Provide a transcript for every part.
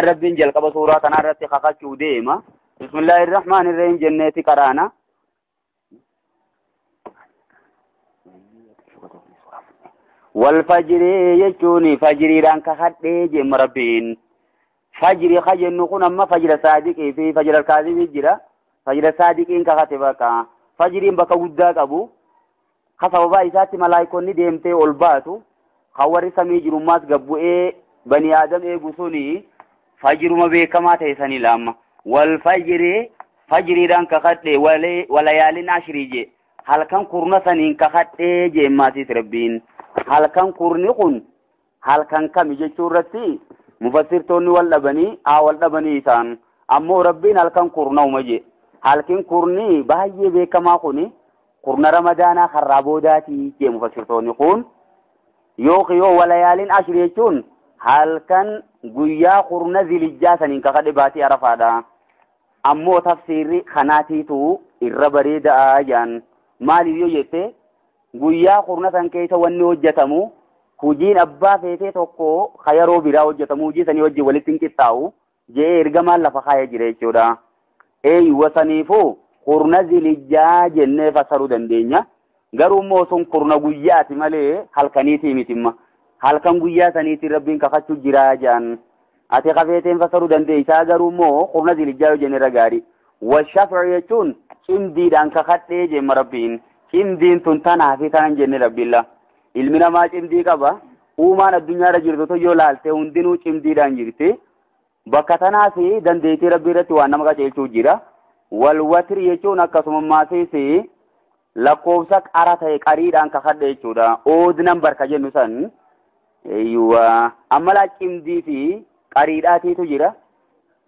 Rabbiin jalqaba suuraa kanarratti kakachuu deema. Bismillaahi irrahmaani irrahiim jenneeti qaraana. Wal fajrii jechuun fajriidhaan kakadhee jemma Rabbiin. Fajri ka jennu kun amma fajra saadiqii fi fajra kaadibii jira. Fajra saadiqiin kakate bakka. Fajriin bakka guddaa qabu. Ka sababaa isaatti malaayikoonni deemtee ol baatu. Ka warri samii jirummaas gabbu'ee bani aadam eegu suni fajruma beekamaa ta'e sanii laamma. Wal fajri fajriidhaan kakadhee walayaalin ashrii jee. Halkan kurna saniin kakadhee jeemmaasiis Rabbiin. Halkan kurni kun halkan kami jechuu irratti mufassirtoonni wal dhabanii haa wal dhabanii isaan. Ammoo Rabbiin halkan kurnauma jee. Halkin kurni baay'ee beekamaa kuni kurna ramadaanaa karraa boodaatii jee mufassirtoonni kun. Yookiin yoo walayaalin ashri jechuun halkan guyyaa kurna zilijjaa saniin kakadhe baatii arafaadha. Ammoo tafsiirri kanaatiitu irra bareedaa jaan. Maaliif yoo jette guyyaa kurna san keessa wanni hojjetamu hojiin abbaa feetee tokko ka yeroo biraa hojjetamu hojii sanii wajjin walitti hin qixxaa'u jee ergamaan lafa kaayee jira jechuudha. Eeyyuwa saniifuu kurna zilijjaa jennee fassaruu dandeenya. Garuu immoo sun kurna guyyaati malee halkaniitii mitimma. Halkan guyyaa saniitiin Rabbiin kakachuu jiraa jaan. Ati kafeeteen fassaruu dandeessaa garuu immoo kurna zilijjaa yoo jenne irra gaarii. Washaf'i jechuun cimdiidhaan kakadhee jemma Rabbiin. Cimdiin tun tanaa fi tanan jenne Rabbiin. Ilmi namaa cimdii qaba. Uumaan addunyaarra jirtu yoo laalte hundinuu cimdiidhaan jirti. Bakka tanaa fi dandeettii Rabbii irratti waan nama qajeelchuu jira. Wal watri jechuun akkasuma maasiis lakkoofsa qara ta'e qariidhaan kakadhe jechuudha. Odd number ka jennu san. Eeyyuwa. Amma laa cimdii fi qariidhaatiitu jira.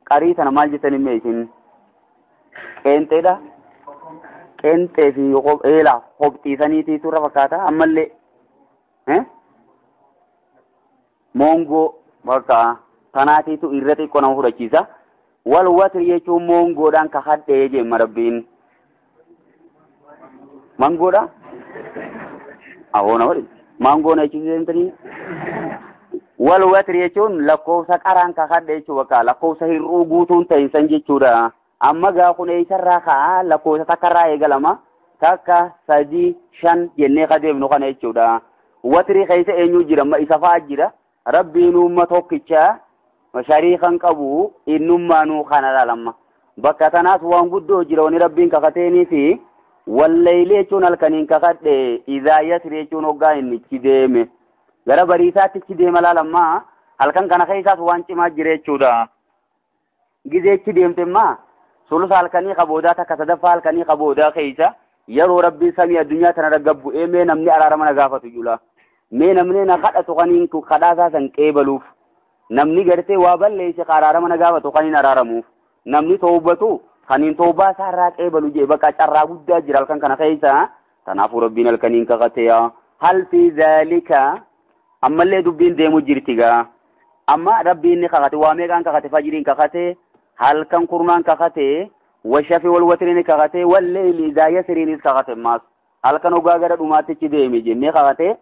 Qarii sana maal jettan himme isin? Qeenxeedha. Qeenxee fi eelaa hobxiisaniitiitu irra fakkaata. Ammallee moongoo bakka tanaatiitu irra xiqqoo nama fudhachiisa. Wal watri jechuun moongoodhaan kakadhee jemma Rabbiin. Mangoodha? Awoo nama dhibu. Maangoo na jechuun wal watri jechuun lakkoofsa qaraan kakadhe jechuu bakka lakkoofsa hir'uu guutuun ta'insan jechuudha. Amma gaa kun eessarraa ka'a lakkoofsa takkarraa eegalama. 1, 3, 5 jennee ka deemnu kana jechuudha. Watri keessa eenyu jira? Amma isa fa'aa jira. Rabbiin uumma tokkicha shariikan qabu innummaanuu kana laalamma. Bakka tanaas waan guddoo jira wani Rabbiin kakateenii fi wallayli jechuun halkaniin kakadhe idhaa yasri jechuun hoggaa inni ichi deeme. Gara bariisaatti ichi deema laalammaa halkan kana keessaas waan cimaa jira jechuudha. Gizee ichi deemte immaa sulusa halkanii qaboodaa takka sadaffaa halkanii qaboodaa keessa yeroo Rabbiin samii addunyaa tana gabbu'ee mee namni araarama na gaafatu jula. Mee namni na kadhatu kaniin kadhaasaa san qeebaluuf. Namni gartee waa balleesse araarama na gaafatu kaniin araaramuuf. Namni toobatu kaniin toobaa isaa irraa qeebalu jee bakka carraa guddaa jira halkan kana keessa. Kanaafuu Rabbiin halkaniin kakatee hal fi zaalika ammallee dubbiin deemu jirti gaa. Amma Rabbiin ni kakate waa meeqaan kakate fajriin kakate halkan kurnaan kakate washafi wal watriin kakate walleeyli idhaa yasriinis kakate maas halkan ogaa gara dhumaatichi deeme jennee kakate.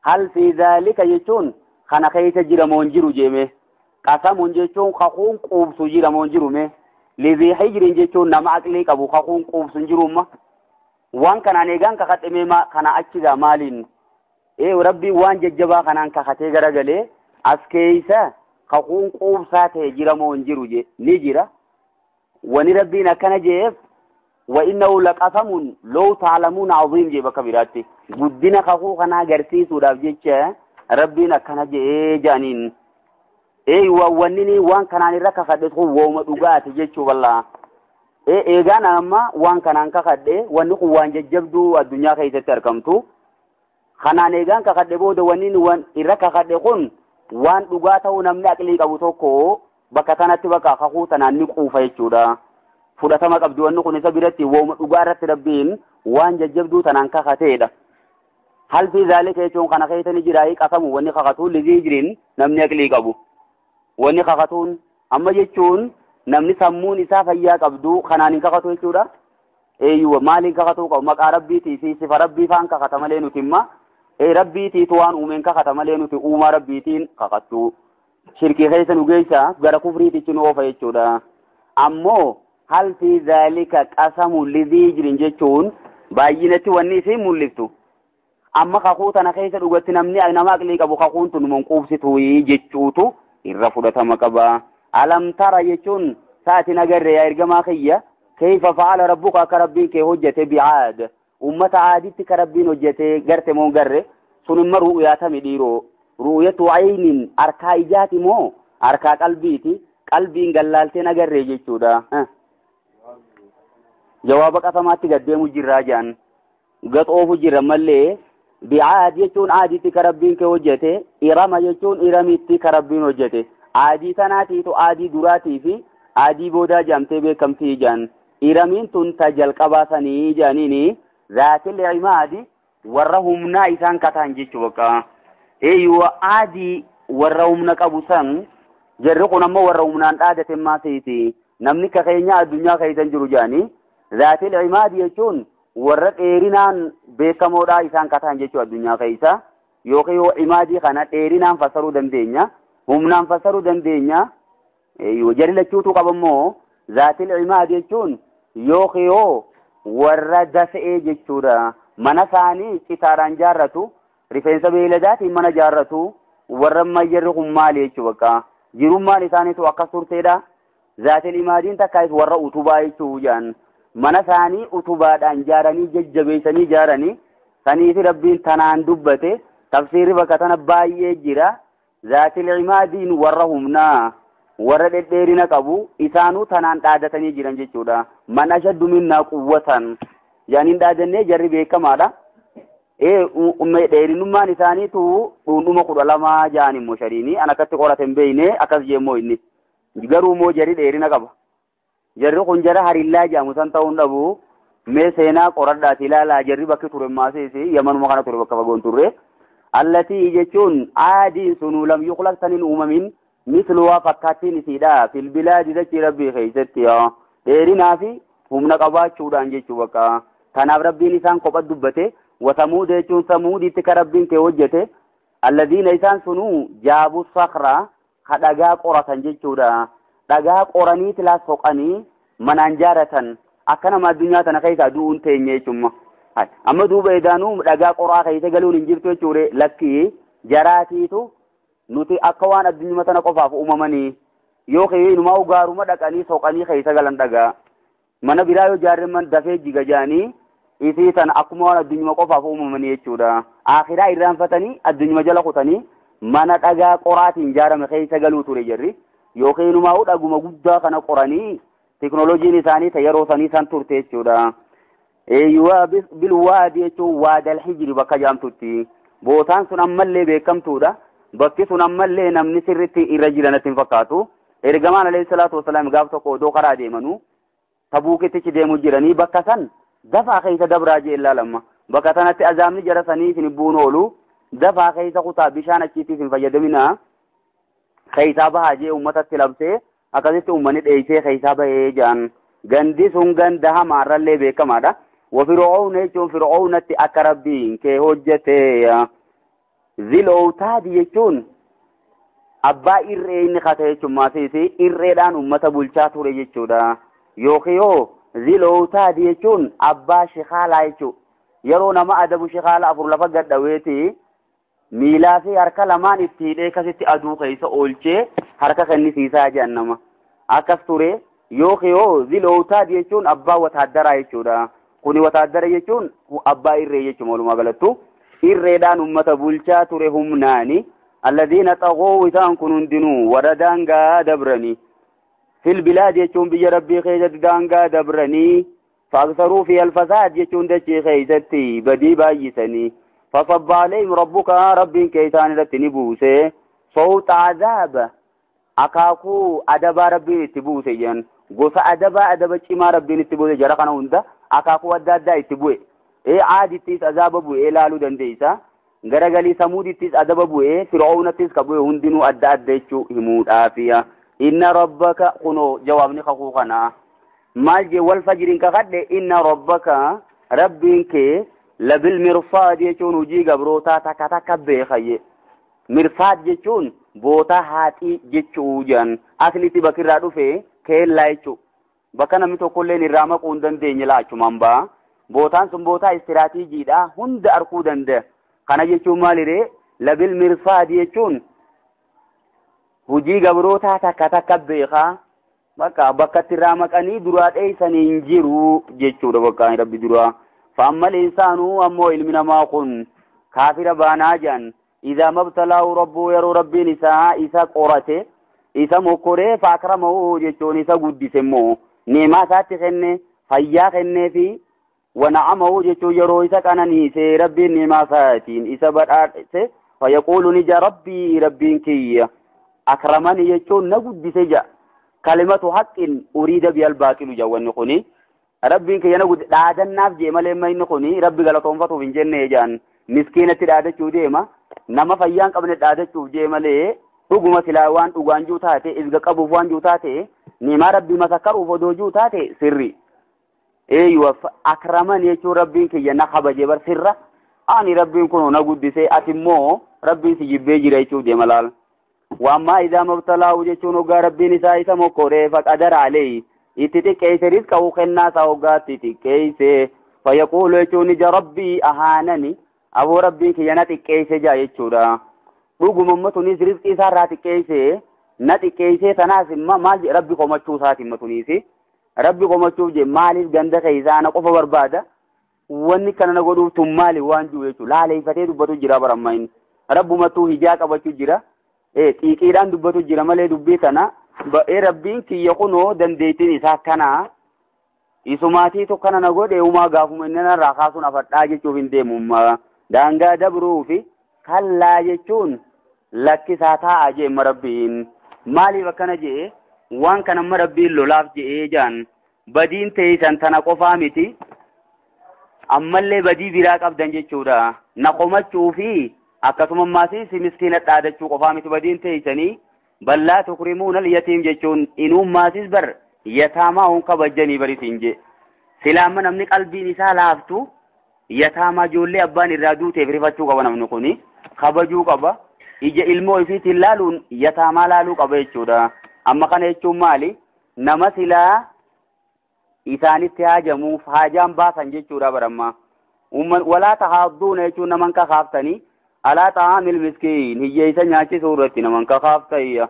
Hal fi zaalika jechuun kana keessa jira moo hin jiru jeeme. Qasamuun jechuun kakuun quubsu jira moo hin jiru mee. Lizii hijriin jechuun nama aqlii qabu kakuun quubsu hin jirumma. Waan kanaan eegaan kakadhe mee kana achi gaa maaliin? Rabbiin waan jajjabaa kanaan kakatee garagalee as keessa kakuun quubsaa ta'e jira moo hin jiru jee ni jira. Wani Rabbiin akkana jeef wa innahu laqasamun law ta'lamuuna aziim jee bakka biraatti. Guddina kakuu kanaa agarsiisuudhaaf jecha Rabbiin akkana jee jaaniin. Wanni waan kanaan irra kakadhe kun wooma dhugaati jechuu bal'aa. Eegaan amma waan kanaan kakadhe wanni kun waan jajjabduu addunyaa keessatti argamtu. Kanaan eegaan kakadhe booda wanni irra kakadhe kun waan dhugaa ta'uu namni aqlii qabu tokko bakka kanatti bakka kakuu tanaan ni quufa jechuudha. Fudhatama qabdi wanni kun isa biratti wooma dhugaa irratti Rabbiin waan jajjabduu tanaan kakateedha. Hal fi zaalika jechuun kana keessa ni jira qasamu wanni kakatuun lizii hijriin namni aqlii qabu. Wanni kakatuun amma jechuun namni sammuun isaa fayyaa qabdu kanaan hin kakatu jechuudha. Eeyyuwa maaliin kakatuu qabu? Maqaa Rabbiitii fi sifa Rabbii faan kakata malee nuti imma Rabbiitiitu waan uumeen kakata malee nuti uumaa Rabbiitiin kakattu. Shirkii keessa nu geessa, gara kufriitichi nu oofa jechuudha. Ammoo hal fi zaalika qasamu lidhii jirin jechuun baay'inatti wanni isiin mul'iftu. Amma kakuu tana keessa dhugatti namni nama aqlii qabu kakuun tun monquubsitu jechuutu irra fudhatama qaba. Alam tara jechuun sa'atiin agarre yaa ergamaa kiyya kayfa fa'ala rabbuka akka rabbiin kee hojjete bi'aad ummata aaditti ka rabbiin hojjete garte moo garre sun imma ru'yaatami dhiiroo ru'yatu aynin harkaa ijaati moo harkaa qalbiiti qalbiin gallaalteen agarre jechuudha. Jawaaba qasamaatti gaddeemu jirraa jedhan gaxoofu jirra mallee bi'aad jechuun aaditti ka rabbiin kee hojjete irama jechuun iramitti ka rabbiin hojjete aadii tanaatiitu aadii duraatii fi aadii boodaa jedhamtee beekamtii jedhan iramiin tun ta jalqabaa sanii jedhaniini zaatil imaadi warra humnaa isaan kataan jechuu bakka eeyyuu aadii warra humna qabu san jarri kun ammoo warra humnaan dhaadate maasiiti namni ka keenya addunyaa keessa hin jiru jedhanii zaatil imaadi jechuun warra dheerinaan beekamoodhaa isaan kataan jechuu addunyaa keessa yookiin yoo imaadii kana dheerinaan fassaruu dandeenya humnaan fassaruu dandeenya jarri lachuutu qabammoo zaatil imaad jechuun yookiin yoo warra dafa'ee jechuudha mana isaanii citaadhaan jaarratu rifeensa beeyladaatiin mana jaarratu warra ammayyaarri kun maali jechuu bakka jirummaan isaaniitu akkas turteedha zaatil imaadiin takkaayis warra utubaa jechuu jedhan mana isaanii utubaadhaan jaaranii jajjabeessanii jaaranii saniifi rabbiin tanaan dubbate tafsiirri bakka tana baay'ee jira zaatil imaadiin warra humnaa warra dhedheerina qabu isaanuu tanaan dhaadatanii jiran jechuudha man ashaddu minnaa quwwatan jaaniin dhaadannee jarri beekamaadha. Dheerinummaan isaaniitu dhundhuma 12 jaan immoo shariini an akkatti qorate hin beekne akkas jeemmoo inni garuu immoo jarri dheerina qaba. Jarri kun jara harillaa jaamu san ta'uu hin dhabu mee seenaa qoradhaati ilaalaa jarri bakki ture maasiis yamanuma kana ture bakka fagoon turre. Allatii jechuun aadiin sunuu lam yuqlaq taniin uumamin misluwaa fakkaattiin isiidha fil bilaadi dachii rabbii keessatti dheerinaa fi humna qabaachuudhaan jechuu bakka kanaaf rabbiin isaan kopha dubbate wasamuud jechuun samuuditti ka rabbiin kee hojjete alladiina isaan sunuu jaabu sakra ka dhagaa qoratan jechuudha dhagaa qoranii tilaa soqanii manaan jaaratan akka nama addunyaa tana keessaa du'uun teenye jechuudha. Amma duuba edaanuu dhagaa qoraa keessa galuun hin jirtu jechuudha lakkii jaraatiitu nuti akka waan addunyaa tana qofaaf uumamanii yookiin inumaa gaaruma dhaqanii soqanii keessa galan dhagaa mana biraa yoo jaarremman dafee jiga jaanii isii tana akkuma waan addunyaa qofaaf uumamanii jechuudha. Akhiraa irraanfatanii addunyaa jala kutanii mana dhagaa qoraatiin jaarame keessa galuu ture jarri yookiin inumaa dhaguma guddaa kana qoranii teknooloojiin isaanii ta yeroo sanii san turte jechuudha. Eeyyuwaa bilwaadi jechuun waadal hijri bakka jaamtutti bootaan sun ammallee beekamtuudha. Bakki sun ammallee namni sirritti irra jiranatti hin fakkaatu. Ergamaan alayhi salaatu wasalaam gaaf tokko odoo karaa deemanuu tabuukittichi deemu jiranii bakka san dafaa keessa dabraa jee ilaalamma. Bakka sanatti azaabni jara sanii isin bu'uun oolu dafaa keessa kutaa bishaan achiittis hin fayyadaminaa keessaa bahaa jee uummatatti labsee akkasitti uummanni dheessee keessaa bahee jedhan. Gandi sun ganda hamaarrallee beekamaadha. Wa fir'auna jechuun fir'aunatti akka rabbiin kee hojjete. Zilowtaadi jechuun abbaa irree inni kate jechuun maasiisi irreedhaan uummata bulchaa ture jechuudha. Yookiin yoo zilowtaadi jechuun abbaa shikaalaa jechuudha. Yeroo nama adabu shikaala 4 lafa gadhaweeti miilaa fi harka lamaan itti hidhee akkasitti aduu keessa oolchee harka kennisiisaa jedhan nama. Akkas ture yookiin yoo zilowtaadi jechuun abbaa wataaddaraa jechuudha. Kuni wataaddara jechuun abbaa irree jechuudha walumaa galattu. Irreedhaan uummata bulchaa ture humnaani alladhiina xagoo isaan kun hundinuu warra daangaa dabranii fil bilaad jechuun biyya rabbii keessatti daangaa dabranii faaksaruu fi alfasaad jechuun dachee keessatti badii baay'isanii fasabba alayhim rabbuka rabbiin kee isaan irratti ni buuse sawta azaaba akaakuu adabaa rabbiin itti buuse jedhan gosa adabaa adaba cimaa rabbiin itti buuse jara kana hunda akaakuu adda addaa itti bu'e. Aadittis azaaba bu'ee ilaaluu dandeessa. Garagalii samuudittis adaba bu'ee fir'aawnattis ka bu'e hundinuu adda adda jechuu himuudhaafiya. Inna rabbaka kunoo jawaabni kakuu kanaa. Maal jee wal fajriin kakadhe inna rabbaka rabbiin kee labil mirsaad jechuun hojii gabrootaa takka takka beekaye. Mirfaad jechuun bootaa haaxii jechuu jedhan. Aslitti bakirraa dhufe keellaa jechuu. Bakka namni tokkolleen irraa maquu hin dandeenye laachumaan ba'a. Bootaan sun bootaa istiraatiijiidha. Hunda arkuu danda'a. Kana jechuun maaliree? Labil mirfaad jechuun hojii gabrootaa takka takka beekaa. Bakka bakkatti irraa maqanii duraa dheessanii hin jiru jechuudha bakka rabbi duraa. Faammal insaanuu ammoo ilmi namaa kun kaafira baanaa jedhan. Idaa mabtalaahu rabbuu yeroo rabbiin isaa isa qorate isa mokkoree faakramahu jechuun isa guddise immoo ni'imaa isaatti kenne fayyaa kennee fi wana'amahu jechuun yeroo isa qananiise rabbiin ni'imaa isaatiin isa badhaadhise fayaquulu ni ja rabbii rabbiin kiyya akramani jechuun na guddise ja kalimatu haqqin uriida biyal baaxilu ja wanni kuni rabbiin kiyya na guddise dhaadannaaf jee malee inni kuni rabbi galatoonfatuuf hin jenne jaan miskiinatti dhaadachuu deema. Nama fayyaan qabne dhaadachuuf jee malee dhuguma silaa waan dhugaan jiru taate isga qabuuf waan jiru taate ni'imaa rabbii masakkaruuf odoo jiru taate sirri. Eeyyuu akraman jechuun rabbiin kiyya na kabaje bar sirra ani rabbiin kun na guddise ati immoo rabbiin si jibbee jira jechuuf deema laala. Waammaa idaa mabtalaa'u jechuun hoggaa rabbiin isaa isa mokkoree faqadara alee itti xiqqeesse rizqahu kennaa isaa hoggaatti xiqqeesse fayaquulu jechuun ija rabbii ahaanani. Aboo rabbiin kiyya na xiqqeesse jaa jechuudha. Dhuguma immoo tunis rizqii isaarraa xiqqeesse na xiqqeesse tanaas immoo maal jedhe rabbi komachuu isaati immoo tunis. Rabbi komachuuf jee maaliif ganda keessaa ana qofa barbaada? Wanni kana na godhuuf tun maali waan jiru jechuudha. Laaleeffatee dubbatu jira baramma inni. Rabbumattuu hijaa qabachuu jira. Xiiqiidhaan dubbatu jira malee dubbii tana. Ba'ee rabbiin kiyya kunoo dandeettiin isaa kanaa. Isumaatiitu kana na godhe uumaa gaafuma inni narraa kaasuun afadhaa jechuuf hin deemu. Daangaa dabruu fi kallaa jechuun lakkisaa taa'a jee amma rabbiin. Maaliif akkana jee waan kana amma rabbiin lolaaf je'ee jaan badiin teessan tana qofaa miti. Ammallee badii biraa qabdan jechuudha. Na komachuu fi akkasuma ammaas miskiina dhaadachuu qofaa miti badiin teessanii ballaa tukrimuuna yatiim jechuun inuummaasis bar yataamaa hun kabajanii barisiin jee. Silaama namni qalbiin isaa laaftu yataamaa ijoollee abbaan irraa duuteef rifachuu qaba namni kuni kabajuu qaba. Ija ilmoo ifiitiin laaluun yataamaa laaluu qaba jechuudha. Amma kana jechuun maali? Nama silaa isaanitti haajamuuf haajaan baasan jechuudha baramma. Walaa tahaadduuna jechuun naman kakaaftanii alaa ta'aamil miskiin hiyyeessa nyaachisuu irratti naman kakaaftayya.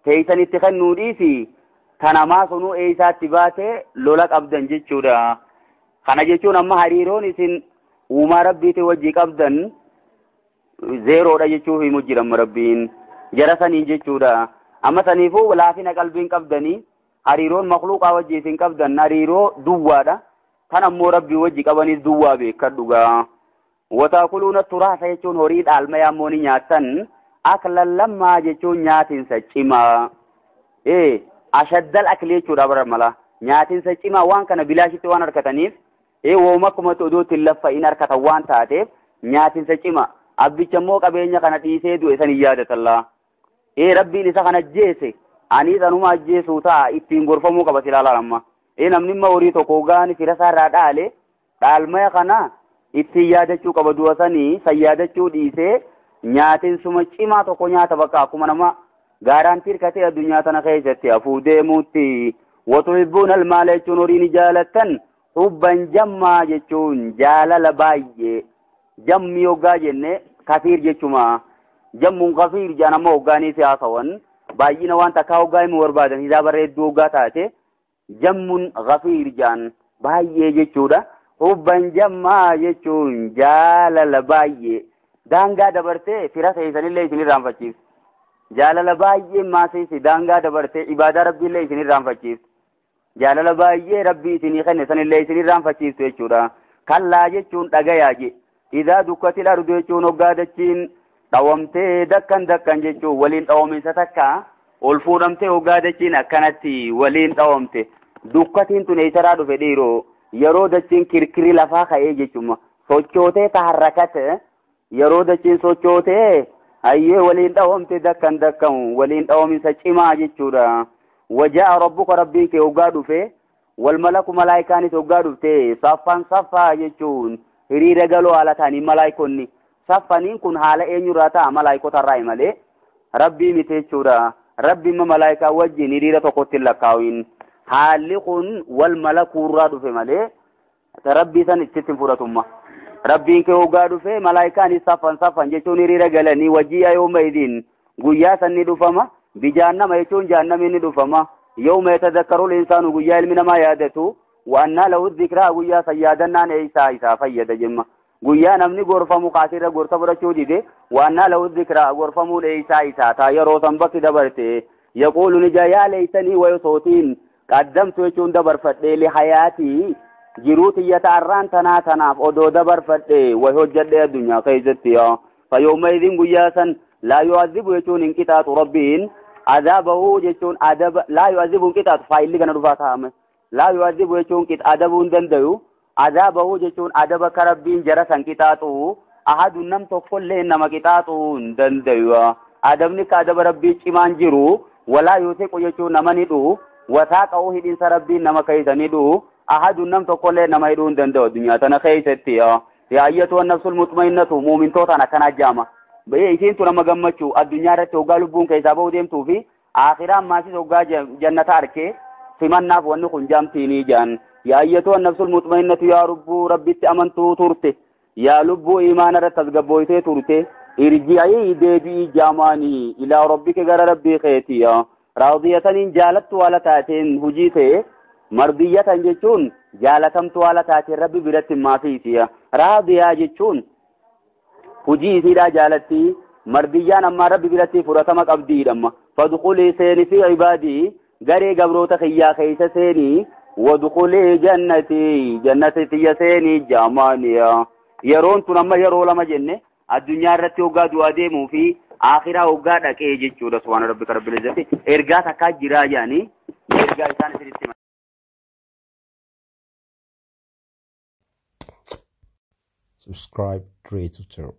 Teessanitti kennuu dhiisi tanamaa sunuu eessaatti baatee lola qabdan jechuudha. Kana jechuun amma hariiroon isin uumaa rabbiitii wajjii qabdan zeeroodha jechuuf himu jira amma rabbiin jara saniin jechuudha. Amma saniifuu laafina qalbiin qabdanii hariiroon makluuqaa wajjii isin qabdan hariiroo duwwaadha. Kan ammoo rabbii wajji qabanis duwwaa beekadhugaa. Wataakuluuna turaasa jechuun horii dhaalma yaammoo ni nyaattan aklan lammaa jechuun nyaatinsa cimaa. Ashaddal akli jechuudha bara mala. Nyaatinsa cimaa waan kana bilaashitti waan harkataniif wooma akkumatti odootti hin laffa'in harkatan waan taateef nyaatinsa cimaa. Abbicha immoo qabeenya kana dhiisee du'e san hin yaadatallaa. Rabbiin isa kana ajjeese ani sanuma ajjeesuu ta'a ittiin gorfamuu qaba silaa amma. Namni immoo horii tokko gaani fira isaarraa dhaale dhaalmaya kana ittiin yaadachuu qaba du'a sanii san yaadachuu dhiisee nyaatinsuma cimaa tokko nyaata bakka akkuma nama gaaraantii hirkatee addunyaa tana keessatti hafuu deemuutti. Watuhibbuuna almaala jechuun horii ni jaalattan hubban jammaa jechuun jaalala baay'ee. Jammi hoggaa jenne kafiir jechuma. Jammuun kafiir jedhan amma hoggaanii siyaasawan baay'ina waan takkaa hoggaa himu barbaadan hisaaba bareedduu hoggaa taate jammuun kafiir jedhan baay'ee jechuudha. Hubban jammaa jechuun jaalala baay'ee. Daangaa dabartee fira keessanillee isin irraanfachiifti. Jaalala baay'ee maasiisi daangaa dabartee ibaadaa rabbiillee isin irraanfachiifti. Jaalala baay'ee rabbii isinii kenne sanillee isin irraanfachiiftu jechuudha. Kallaa jechuun dhagayaa je. Idaa dukkatil ardu jechuun hoggaa dachiin dhawamtee dakkan dakkan jechuun waliin dhawaminsa takka ol fuudhamtee hoggaa dachiin akkanatti waliin dhawamte. Dukkatiin tun eessaraa dhufe dhiiroo yeroo dachiin kirkirri lafaa ka'ee jechuudha. Sochootee taharrakate yeroo dachiin sochootee hayyee waliin dhawamte dakkan dakkan waliin dhawaminsa cimaa jechuudha. Wajaa rabbuka rabbiin kee hoggaa dhufe wal malaku malaayikaanis hoggaa dhufte saffan saffaa jechuun hiriira galoo haala ta'anii malaayikonni Saffaniin kun haala eenyurraa ta'a? Malaayikotarraa malee rabbii miti jechuudha. Rabbi imma malaayikaa wajjin hiriira tokkotti hin lakkaa'in. Haalli kun wal malakuurraa dhufe malee rabbii san itti hin fudhatumma. Rabbiin kee hoggaa dhufe malaayikaan saffan saffan jechuun hiriira galanii wajji'a yooma idiin guyyaa san ni dhufama. Bijaannama jechuun jaannamii ni dhufama. Yooma yatadakkaru insaanu guyyaa ilmi namaa yaadatu. Wa'annaa lahu dhikraa guyyaa san yaadannaan eeysaa isaa fayyada jemma. Guyyaa namni gorfamu kaasirra gorsa fudhachuu dide wa'annaa lahu dhikraa gorfamuun eeysaa isaa taa yeroo san bakki dabarte. Yaquulu ni jaa yaa leeytanii wayosootiin qaddamtu jechuun dabarfadhee li hayaatii jiruu tiyya ta'arraan tanaa tanaaf odoo dabarfadhee way hojjadhee addunyaa keessatti yaa. Fayooma idin guyyaa san laa yu'azzibu jechuun hin qixaaxu rabbiin adaabahu jechuun adaba laa yu'azzibu hin qixaaxu faayilli kana dhufaa taa'ame. Laa yu'azzibu jechuun adabuu hin dandayu. Adaabahu jechuun adaba ka rabbiin jara san qixaaxu ahadun nam tokkollee nama qixaaxu hin dandayu. Adabni ka adaba rabbii cimaan jiru walaa yuusiqu jechuun nama ni dhu'u wasaaqa'uu hidhinsa rabbiin nama keessa ni dhu'u ahadun nam tokkollee nama hidhuu hin danda'u addunyaa tana keessatti. Yaa ayyatuha nafsul mutma'innatu muumintootaan akkanaa jaama. Isiin tun nama gammachuu addunyaa irratti hoggaa lubbuun keessaa bahuu deemtuu fi aakhiraan maasis hoggaa jannata arkee simannaaf wanni kun jaamtiinii jaan. Yaa ayyatuha nafsul mutma'innatu yaa lubbuu rabbitti amantuu turte yaa lubbuu imaana irratti tasgabbooytee turte irji'ii deebi'ii jaamaanii ilaa rabbika gara rabbii keetii raadiyataniin jaalattu haala taateen hujii ta'e mardiyatan jechuun jaalatamtu haala taateen rabbi biratti maafiisi. Raadiyaa jechuun hujii isiidhaa jaalatti mardiyyaan ammaa rabbi biratti fudhatama qabdiidhamma. Fadkhulii seeni fi ibaadii garee gabroota kiyyaa keessa seenii wadkhulii jannatii jannati tiyya seenii jaamaaniya. Yeroon tun amma yeroo lama jenne addunyaa irratti hoggaa du'aa deemuu fi akhiraa hoggaa dhaqee jechuudha. Subhaana rabbika rabbil izzati ergaa takkaa jiraa jaanii ergaa isaan isinitti himan. Subscribe Dre Tutorial.